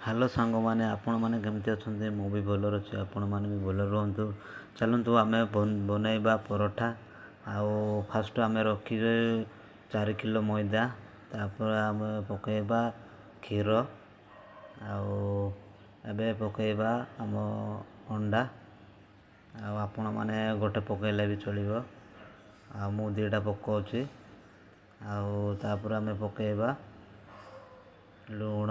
Hello ସାଙ୍ଗମାନେ, ଆପଣମାନେ କେମିତି ଅଛନ୍ତି? ମୁଁ ବି ଭଲରେ ଅଛି, ଆପଣମାନେ ବି ଭଲରେ ରୁହନ୍ତୁ। ଚାଲନ୍ତୁ ଆମେ ବନେଇବା ପରଠା। ଆଉ ଫାଷ୍ଟ ଆମେ ରଖିବେ 4 କିଲୋ ମଇଦା, ତାପରେ ଆମେ ପକାଇବା କ୍ଷୀର, ଆଉ ଏବେ ପକାଇବା ଆମ ଅଣ୍ଡା। ଆଉ ଆପଣମାନେ ଗୋଟେ ପକାଇଲେ ବି ଚଳିବ, ଆଉ ମୁଁ 2ଟା ପକାଉଛି। ଆଉ ତାପରେ ଆମେ ପକାଇବା ଲୁଣ।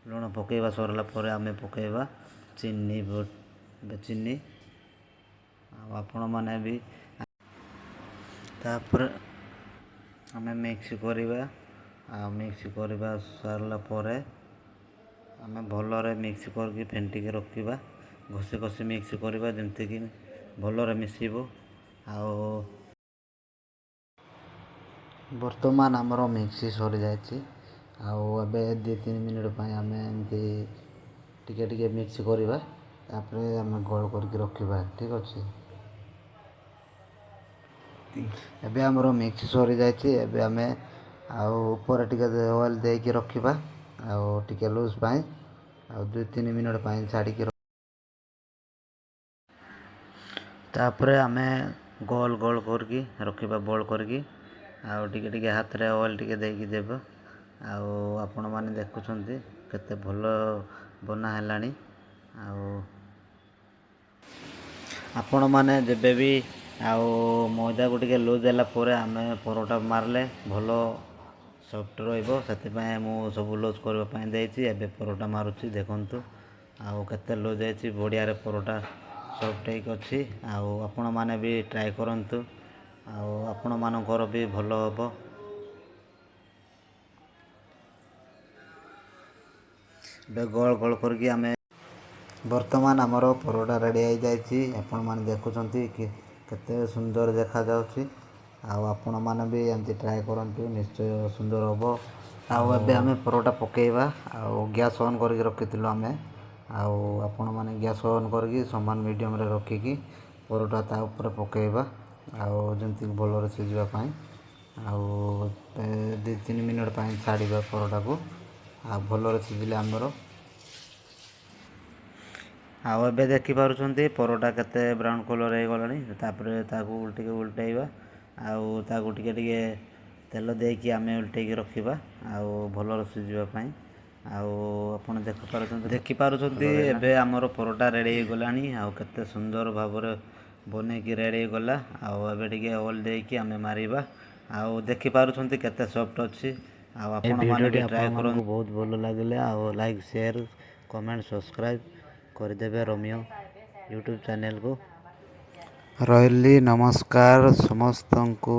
ଲୁଣ ପକାଇବା ସରିଲା ପରେ ଆମେ ପକାଇବା ଚିନି, ଚିନି। ଆଉ ଆପଣମାନେ ବି ତାପରେ ଆମେ ମିକ୍ସ କରିବା। ଆଉ ମିକ୍ସ କରିବା ସାରିଲା ପରେ ଆମେ ଭଲରେ ମିକ୍ସ କରିକି ଫେଣ୍ଟିକି ରଖିବା, ଘଷି ଘଷି ମିକ୍ସ କରିବା ଯେମିତିକି ଭଲରେ ମିଶିବ। ଆଉ ବର୍ତ୍ତମାନ ଆମର ମିକ୍ସ ସରିଯାଇଛି। ଆଉ ଏବେ 2-3 ମିନିଟ୍ ପାଇଁ ଆମେ ଏମିତି ଟିକେ ଟିକେ ମିକ୍ସ କରିବା, ତାପରେ ଆମେ ଗୋଳ କରିକି ରଖିବା। ଠିକ୍ ଅଛି, ଏବେ ଆମର ମିକ୍ସ ସରିଯାଇଛି। ଏବେ ଆମେ ଆଉ ଉପରେ ଟିକେ ଅଏଲ୍ ଦେଇକି ରଖିବା, ଆଉ ଟିକେ ଲୁଜ୍ ପାଇଁ, ଆଉ 2-3 ମିନିଟ୍ ପାଇଁ ଛାଡ଼ିକି। ତାପରେ ଆମେ ଗୋଲ ଗୋଲ କରିକି ରଖିବା, ବଲ୍ କରିକି, ଆଉ ଟିକେ ଟିକେ ହାତରେ ଅଏଲ୍ ଟିକେ ଦେଇକି ଦେବା। ଆଉ ଆପଣମାନେ ଦେଖୁଛନ୍ତି କେତେ ଭଲ ବନା ହେଲାଣି। ଆଉ ଆପଣମାନେ ଯେବେ ବି ଆଉ ମଇଦାକୁ ଟିକେ ଲୁଜ୍ ହେଲା ପରେ ଆମେ ପରଟା ମାରିଲେ ଭଲ ସଫ୍ଟ ରହିବ, ସେଥିପାଇଁ ମୁଁ ସବୁ ଲୁଜ୍ କରିବା ପାଇଁ ଦେଇଛି। ଏବେ ପରଟା ମାରୁଛି, ଦେଖନ୍ତୁ ଆଉ କେତେ ଲୁଜ୍ ହେଇଛି, ବଢ଼ିଆରେ ପରଟା ସଫ୍ଟ ହେଇକି ଅଛି। ଆଉ ଆପଣମାନେ ବି ଟ୍ରାଏ କରନ୍ତୁ, ଆଉ ଆପଣମାନଙ୍କର ବି ଭଲ ହେବ। ଏବେ ଗୋଳ ଗୋଳ କରିକି ଆମେ ବର୍ତ୍ତମାନ ଆମର ପରଟା ରେଡ଼ି ହେଇଯାଇଛି। ଆପଣମାନେ ଦେଖୁଛନ୍ତି କି କେତେ ସୁନ୍ଦର ଦେଖାଯାଉଛି। ଆଉ ଆପଣମାନେ ବି ଏମିତି ଟ୍ରାଏ କରନ୍ତୁ, ନିଶ୍ଚୟ ସୁନ୍ଦର ହେବ। ଆଉ ଏବେ ଆମେ ପରଟା ପକାଇବା। ଆଉ ଗ୍ୟାସ୍ ଅନ୍ କରିକି ରଖିଥିଲୁ ଆମେ। ଆଉ ଆପଣମାନେ ଗ୍ୟାସ୍ ଅନ୍ କରିକି ସମାନ ମିଡ଼ିୟମ୍ରେ ରଖିକି ପରଟା ତା ଉପରେ ପକାଇବା, ଆଉ ଯେମିତି ଭଲରେ ସିଝିବା ପାଇଁ। ଆଉ 2-3 ମିନିଟ୍ ପାଇଁ ଛାଡ଼ିବା ପରଟାକୁ, ଆଉ ଭଲରେ ସିଝିଲେ ଆମର। ଆଉ ଏବେ ଦେଖିପାରୁଛନ୍ତି ପରଟା କେତେ ବ୍ରାଉନ୍ କଲର୍ ହେଇଗଲାଣି। ତାପରେ ତାକୁ ଟିକେ ଉଲଟେଇବା, ଆଉ ତାକୁ ଟିକେ ଟିକେ ତେଲ ଦେଇକି ଆମେ ଉଲଟେଇକି ରଖିବା, ଆଉ ଭଲରେ ସିଝିବା ପାଇଁ। ଆଉ ଆପଣ ଦେଖିପାରୁଛନ୍ତି ଏବେ ଆମର ପରଟା ରେଡ଼ି ହେଇଗଲାଣି। ଆଉ କେତେ ସୁନ୍ଦର ଭାବରେ ବନେଇକି ରେଡ଼ି ହେଇଗଲା। ଆଉ ଏବେ ଟିକେ ଅଏଲ୍ ଦେଇକି ଆମେ ମାରିବା। ଆଉ ଦେଖିପାରୁଛନ୍ତି କେତେ ସଫ୍ଟ ଅଛି। ଆଉ ଏ ଆପଣମାନେ ଭିଡ଼ିଓଟି ବି ଟ୍ରାଏ ଆପଣମାନଙ୍କୁ କରନ୍ତୁ। ବହୁତ ଭଲ ଲାଗିଲେ ଆଉ ଲାଇକ୍, ସେୟାର, କମେଣ୍ଟ, ସବସ୍କ୍ରାଇବ୍ କରିଦେବେ ରୋମିଓ ୟୁଟ୍ୟୁବ୍ ଚ୍ୟାନେଲ୍କୁ। ରହିଲି, ନମସ୍କାର ସମସ୍ତଙ୍କୁ।